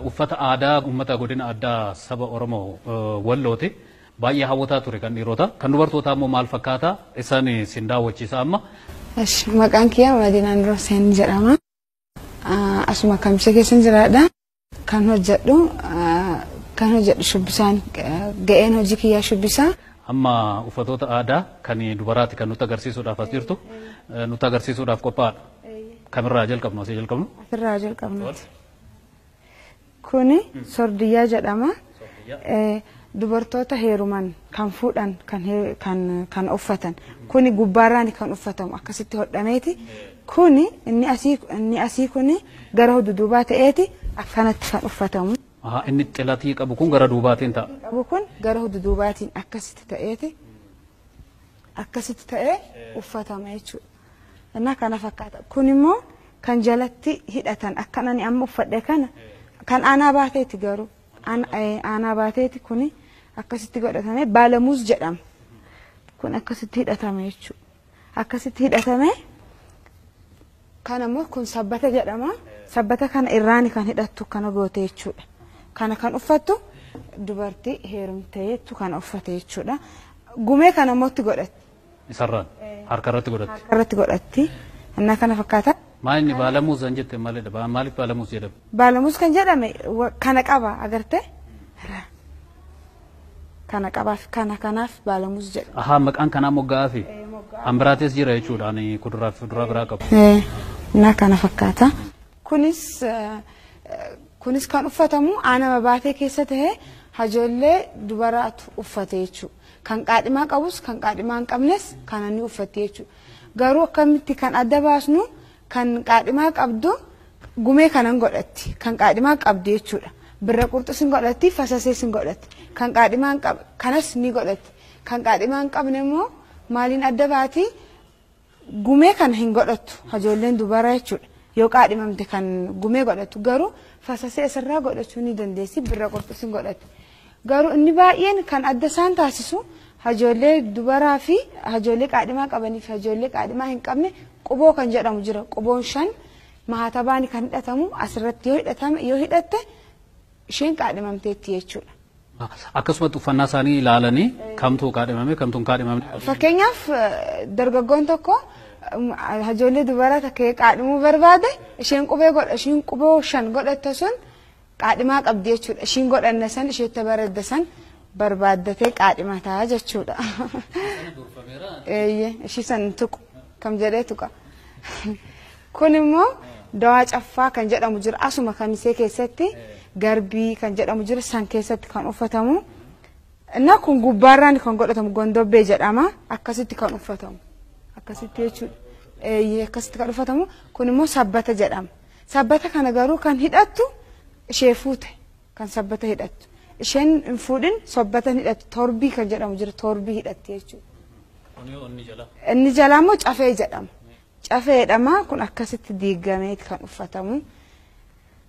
Uffata aadaa uummata godina addaa saba Oromoo Wallooti. Baay'ee hawwataa ture kan dhiirotaa. Kan dubartootaa immoo maal fakkaata? Isaan sin daawwachiisa amma. Maqaan kiyya Madiinaa Nuur Hussein jedhama. Asuma Kamisee keessan jiraadha. Kan hojjedhu shubbisaan, ga'een hojii kiyyaa shubbisaa. Amma uffatoota aadaa kan dubaraati kan nutti agarsiisuudhaaf as jirtu, nutti agarsiisuudhaaf qophaa'aadha. Kamirraa jalqabnu, asii jalqabnu? Asirraa jalqabnuti. Kuni sordiyyaa jedhama. Dubartoota heeruman kan fuudhan kan uffatan. Kuni gubbaarraan kan uffatamu akkasitti hodhameeti. Kuni inni asii kuni gara duubaa ta'eeti akkanatti kan uffatamu. Inni xilatii qabu kun gara duubaatiin ta'a. Qabu kun gara duubaatiin akkasitti ta'eeti. Akkasitti ta'ee uffatama jechuudha. Innaa kana fakkaata. Kun immoo kan jalatti hidhatan akka ani amma uffadhe kana kan aanaa baateeti garuu. Aanaa baateeti kuni akkasitti godhatame baalamuus jedhama. Kun akkasitti hidhatame jechuudha. Akkasitti hidhatame kan ammoo kun sabbata jedhama. Sabbata kana irraani kan hidhattu kana goote jechuudha. Kana kan uffattu dubartii heerumteetu kana uffate jechuudha. Gumee kana immoo itti godhatti. Isarraan harka irratti godhatti. Harka irratti godhatti. Innaa kana fakkaata. Maal inni baalamuus kan jette maalidha? Maaliif baalamuus jedhame? Baalamuus kan jedhame kana qaba agartee? Kana qabaaf kana kanaaf baalamuus jedhama. Ahaa, maqaan kanaa mogga'aafi. Kan biraatis jira jechuudha ani kuduraa fi fuduraa biraa qabu. Innaa kana fakkaata. Kunis kan uffatamu aanaa baatee keessa ta'ee hajoollee dubaraatu uffate jechuudha. Kan qaadhimaa qabus kan qaadhimaa hin qabnes kan inni uffate jechuudha. Garuu akkamitti kan adda baasnu, kan qaadhimaa qabdu gumee kanan godhatti. Kan qaadhimaa qabdu jechuudha. Birra qurxus hin godhatti, fasasees hin godhatti. Kan qaadhimaa hin qabne kanas ni godhatti. Kan qaadhimaa hin qabne immoo maaliin adda baati? Gumee kana hin godhattu hajoolleen dubara jechuudha. Yoo qaadhimamte kan gumee godhattu, garuu fasasee asirraa godhachuu ni dandeessi, birra qurxus hin godhatti. Garuu inni baay'een kan adda isaan taasisu hajoollee dubaraa fi hajoollee qaadhimaa qabanii fi hajoollee qaadhimaa hin qabne quboo kan jedhamu jira. Quboon 5 mahatabaan kan hidhatamu asirratti yoo hidhatame, yoo hidhatte isheen qaadhimamteetti jechuudha. Akkasumatti uffannaa isaanii ilaalanii kamtu qaadhimame kamtu hin qaadhimamne. Fakkeenyaaf dargaggoon tokko hajoollee dubaraa takka qaadhimuu barbaade, isheen qubee godha, isheen quboo 5 godhatte sun qaadhimaa qabdi jechuudha. Ishiin godhanne san isheetti bareedde san barbaaddatee qaadhimataa jechuudha. Eeyyee, ishii san tuqu kam jedhee tuqa. Kun immoo dawaa caffaa kan jedhamu jira. Asuma Kamisee keessatti garbii kan jedhamu jira, san keessatti kan uffatamu. Innaa kun gubbaarraan kan godhatamu gondobbee jedhama. Akkasitti kan uffatamu. Akkasitti jechuudha. Eeyyee, akkasitti kan uffatamu. Kun immoo sabbata jedhama. Sabbata kana garuu kan hidhattu ishee fuute kan sabbata hidhattu. Isheen hin fuudhin sabbata hin hidhattu. Torbii kan jedhamu jira, torbii hidhatti jechuudha. Inni jalaa immoo cafee jedhama. Cafee jedhama, kun akkasitti diigamee kan uffatamu.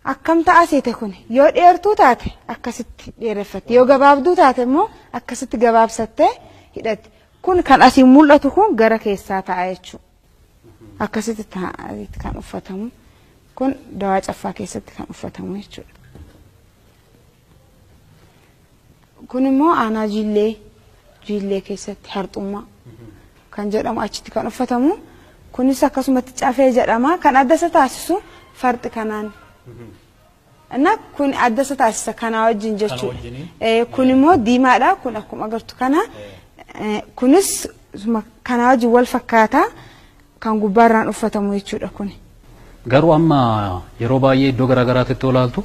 Akkam ta'a seete kun yoo dheertuu taate akkasitti dheereffatti, yoo gabaabduu taate immoo akkasitti gabaabsattee hidhatti. Kun kan asiin mul'atu kun gara keessaa ta'a jechuudha. Akkasitti taa'ee kan uffatamu. Kun dawaa caffaa keessatti kan uffatamu jechuudha. Kun immoo aanaa jiillee keessatti harxummaa kan jedhamu achitti kan uffatamu. Kunis akkasumatti cafee jedhama. Kan adda isa taasisu farxi kanaan. Innaa kun adda isa taasisa kanaa wajjin jechuudha. Kun immoo diimaadha. Kun akkuma agartu kana. Kunis kanaa wajjin wal fakkaata. Kan gubbaarraan uffatamu jechuudha kuni. Garuu amma yeroo baay'ee iddoo garaagaraatti ilaaltu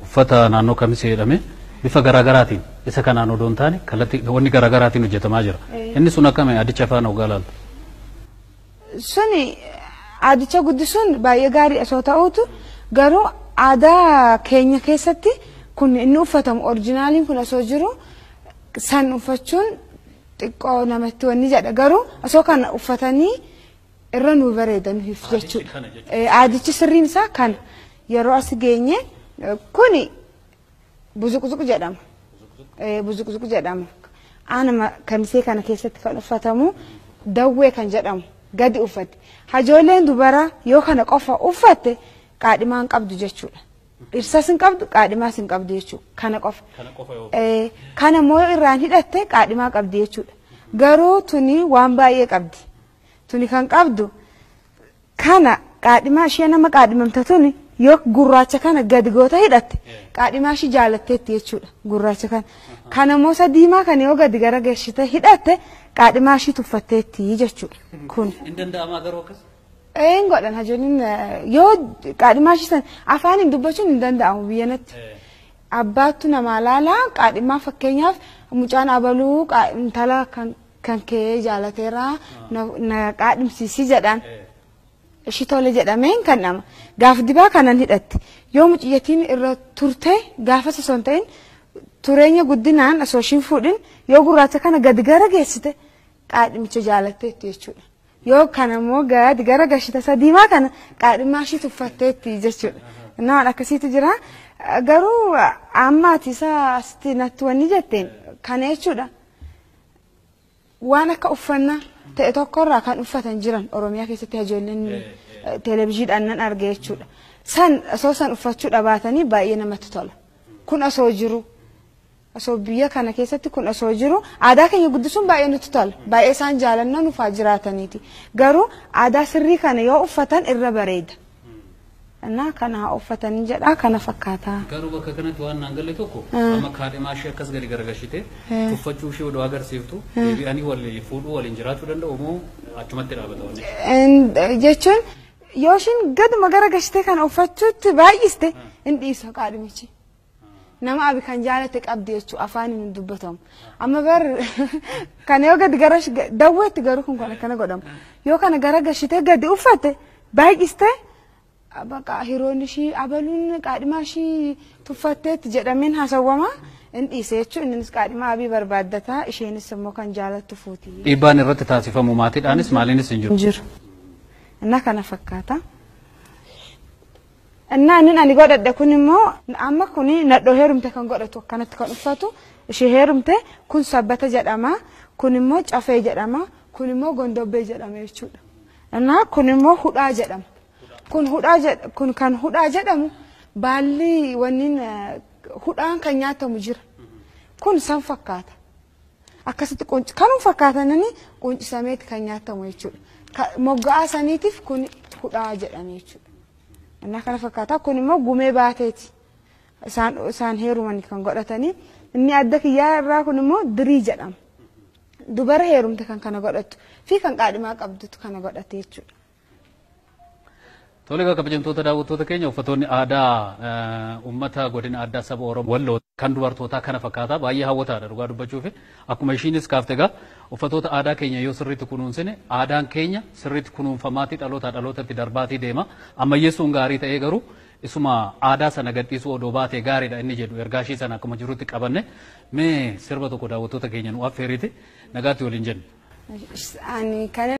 uffata naannoo Kamisee jedhame bifa garaagaraatiin isa kanaan odoo hin taane kallattii wanni garaagaraatiin hojjetamaa jira. Inni sun akkami adicha faana ogaa ilaaltu? Suni adicha guddisuun baay'ee gaarii osoo ta'uutu, garuu aadaa keenya keessatti kun inni uffatamu orjinaaliin kun osoo jiru san uffachuun xiqqoo namatti wanni jedha. Garuu osoo kana uffatanii irra nu bareedan jechuudha. Aadichi sirriin isaa kana yeroo as geenye kuni buzuqzuq jedhama. Buzuqzuq jedhama. Aanuma Kamisee kana keessatti kan uffatamu dawwee kan jedhamu gadi uffatti. Hajoolleen dubaraa yoo kana qofa uffatte qaadhimaan qabdu jechuudha. Dhirsaas hin qabdu qaadhimaas hin qabdu jechuudha. Kana qofa. Kana immoo irraan hidhatte qaadhimaa qabdi jechuudha. Garuu tuni waan baay'ee qabdi. Tuni kan qabdu kana qaadhimaa ishee nama qaadhimamte tuni yoo gurraacha kana gadi goota hidhatte qaadhimaa ishee jaalatteetti jechuudha gurraacha kana. Kana immoo isa diimaa kana yoo gadi gara geessite hidhatte qaadhimaa ishee tuffatteetti jechuudha kun. Hin danda'amaa garuu akkas? Een godhan hajooliin yoo qaadhimaa ishee sana afaaniin dubbachuun hin danda'amu biyyanatti. Abbaattu namaa laalaa qaadhimaa fakkeenyaaf mucaan abaluu intala kan kee jaalateera na qaadhimsiisii jedhaan. Ishii tole jedhameen kan nama gaaf dibaa kanan hidhatti yoo muciyyattiin irra turte gaafa osoo hin ta'in tureenya guddinaan osoo ishiin fuudhin yoo gurraacha kana gadi gara geessite qaadhimicha jaalatteetti jechuudha. Yoo kana immoo gadi gara gashite isa diimaa kana qaadhimaa ishii tuffatteetti jechuudha. Waan akkasiitu jira. Garuu ammaati isa asitti natti wanni jetteen kana jechuudha. Waan akka uffannaa ta'e tokkorraa kan uffatan jiran Oromiyaa keessatti ijoolleen televezyiidhaan nan arge jechuudha. San osoo san uffachuu dhabaatanii baay'ee namatti tola. Kun osoo jiru osoo biyya kana keessatti kun osoo jiru aadaa keenya guddisuun baay'ee nutti tola. Baay'ee isaan jaalannaa nuuf jiraataniiti. Garuu aadaa sirrii kana yoo uffatan irra bareeda. Innaa kana haa uffatanii jedha kana fakkaata. Garuu bakka kanatti waan naan galle tokko amma kaadhimaa ishee akkas gadi garagashite tuffachuu ishee odoo agarsiiftu deebi'anii wal fuudhuu waliin jiraachuu danda'u moo achumatti dhaabata wanni? Jechuun yoo ishiin gaduma garagashite kana uffachuutti baay'iste hin dhiisu kaadhimichi. Nama abi kan jaalate qabdi jechuudha afaan hin dubbatamu. Amma bar kana yoo gadi gara dawweetti garuu kun kan akkana godhamu. Yoo kana garagashite gadi uffatte baay'iste baqa hiroon ishii abaluun qaadhimaa ishii tuffatteetti jedhameen haasawwama hin dhiise jechuun innis qaadhimaa abii barbaaddataa isheenis immoo kan jaalattu fuuti. Dhiibbaan irratti taasifamu maatiidhaanis maaliinis hin jiru. Jiru. Innaa kana fakkaata. Innaa inni ani godhadhe kun immoo amma kuni nadhoo heerumte kan godhatu akkanatti kan uffatu ishee heerumte kun sabbata jedhama kun immoo cafee jedhama kun immoo gondobbee jedhama jechuudha. Innaa kun immoo hudhaa jedhama. Kun hudhaa kun kan hudhaa jedhamu baalli wanniin hudhaan kan nyaatamu jira. Kun san fakkaata. Akkasitti kanuma fakkaatanii quncisameeti kan nyaatamu jechuudha. Moggaa saniitiif kun hudhaa jedhame jechuudha. Innaa kana fakkaata. Kun immoo gumee baateeti. Isaan heeruman kan godhatanii. Inni adda kiyyaa irraa kun immoo dirii jedhama. Dubara heerumte kan kana godhattu fi kan qaadhimaa qabdutu kana godhate jechuudha. Tole egaa kabajamtoota daawwattoota keenya uffatoonni aadaa uummata godina addaa saba Oromoo Walloo kan dubartootaa kana fakkaata baay'ee hawwataadha dhugaa dubbachuuf akkuma ishiinis kaafte egaa uffatoota aadaa keenya yoo sirriitti kunuunsine aadaan keenya sirriitti kunuunfamaatii dhalootaa dhalootatti darbaatii deema ammayyeessuun gaarii ta'ee garuu isuma aadaa sana gadhiisuu odoo baatee gaariidha inni jedhu ergaa ishii sana akkuma jirutti qabanne mee sirba tokko daawwattoota keenya nu affeerite nagaatti waliin jenna. Ani kana